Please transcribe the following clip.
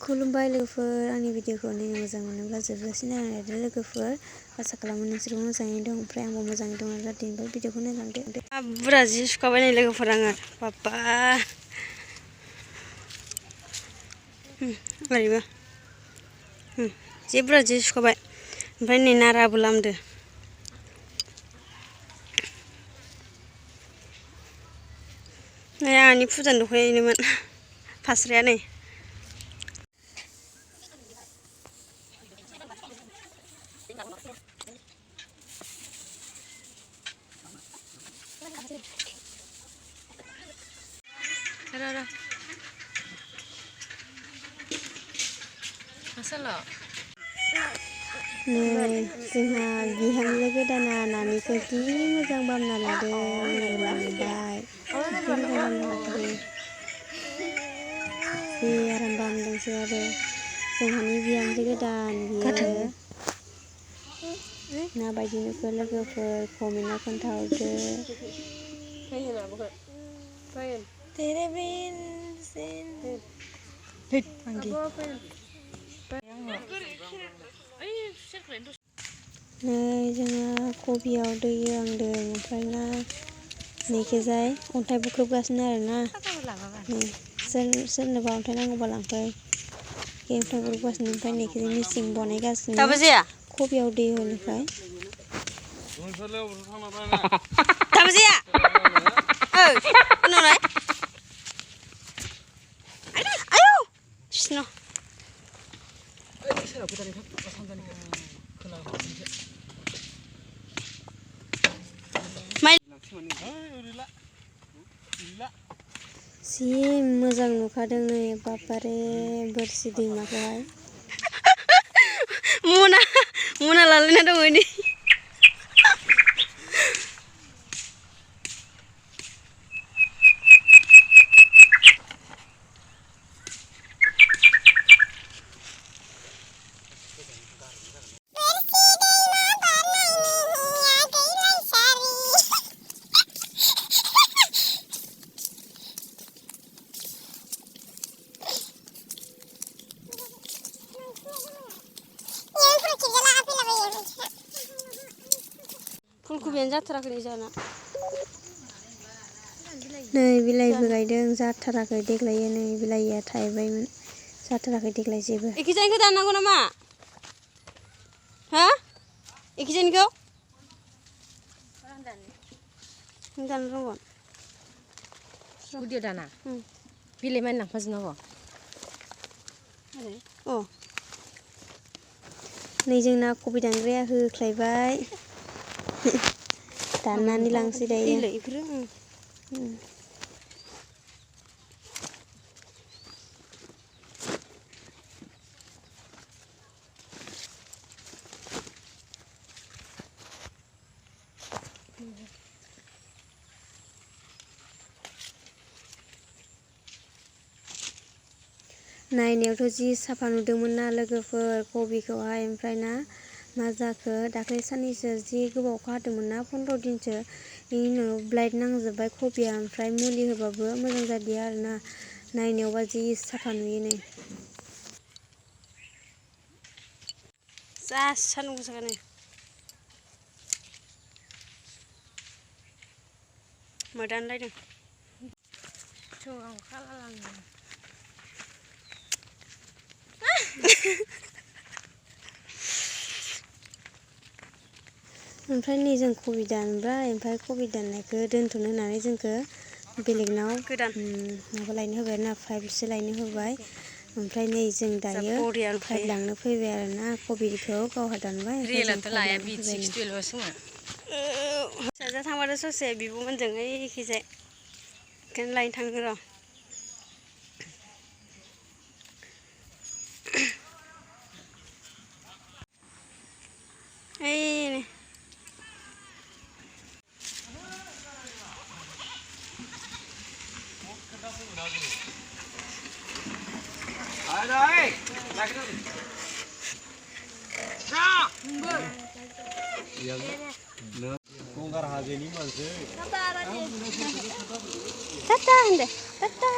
खुलुमबाय लोगोफोर आंनि भिडिअखौ नायनो मोजां मोनोब्ला जोबजासिम नायनानै लोगोफोर आसा खालामो नोंसोरबो मोजाङै दं ओमफ्राय आंबो मोजाङै दं आरो दिनैबो भिडिअखौ नायलांदो बुरजा जि सुखाबाय नै लोगोफोर आङो बाबा ओरैबो जि बुरजा जि सुखाबाय ओमफ्राय नै नाराबो लामदो नै आंनि फुजानि दख'नायनोमोन फास्राया नै नै जोंहा बिहामजो गोदाना नानिखौ जि मोजां बामना लादों उन्दुलांबाय जि मोजां बामना लादों जि आराम बामदोंसै आरो जोंहानि बिहामजो गोदान बियो माबायदि नुखो लोगोफोर कमेन्टआव खोन्थाहरदो तेरे बिन नै जोंहा कबियाव दै होहांदों ओमफ्राय ना नैखिजाय अन्थाइ बुख्रुबगासिनो आरोना नै सोरनोबा अन्थाइ नांगौबा लांफै अन्थाइ बुख्रुबगासिनो ओमफ्राय नैखिजाय मेचिन बानायगासिनो कबियाव दै होनोखाय दाबो जाया आयौ सिनो जि मोजां नुखादों नै बाबारे बोरसि दैमाखौहाय मना लालायना दङ नै फुलकबियानो जाथाराखै जाना नै बिलाइबो गायदों जाथाराखै देग्लाय नै बिलाइया थाइबायमोन जाथाराखै देग्लाय जेबो एखिजानिखौ दाननांगौ नामा हा एखिजानिखौ दान रोंगोन गुदियाव दाना बिलाइ मानि लांफाजोबनांगौ अ नै जोंना कबि दानग्राया होख्लायबाय दाननानै लांसै दायो नायनायावथ' जि साफा नुदोंमोन ना लोगोफोर कबिखौहाय ओमफ्राय ना मा जाखो दाख्लै साननैसो जि गोबाव अखा हादोंमोन ना 15 दिनसो बेनि उनाव ब्लाइट नांजोब्बाय कबिया ओमफ्राय मुलि होबाबो मोजां जादिया आरोना नायनायावबा जि साफा नुयो नै जा सान्दुं गोसाखानो मोदानलायदों ओमफ्राय नै जों कबि दानबाय ओमफ्राय कबि दाननायखौ दोनथ'नो होननानै जोंखौ बेलेगनाव माबा लायनो होबाय आरोना पाइपसो लायनो होबाय ओमफ्राय नै जों दायो पाइप लांनो फैबाय आरोना कबिखौ गावहा दानबाय फिसाजो थांबाथ' ससे बिब'मोनजों एखेजाय बेखौनो लायनो थांगोन र' गंगार हाजोनि मानसि Tata,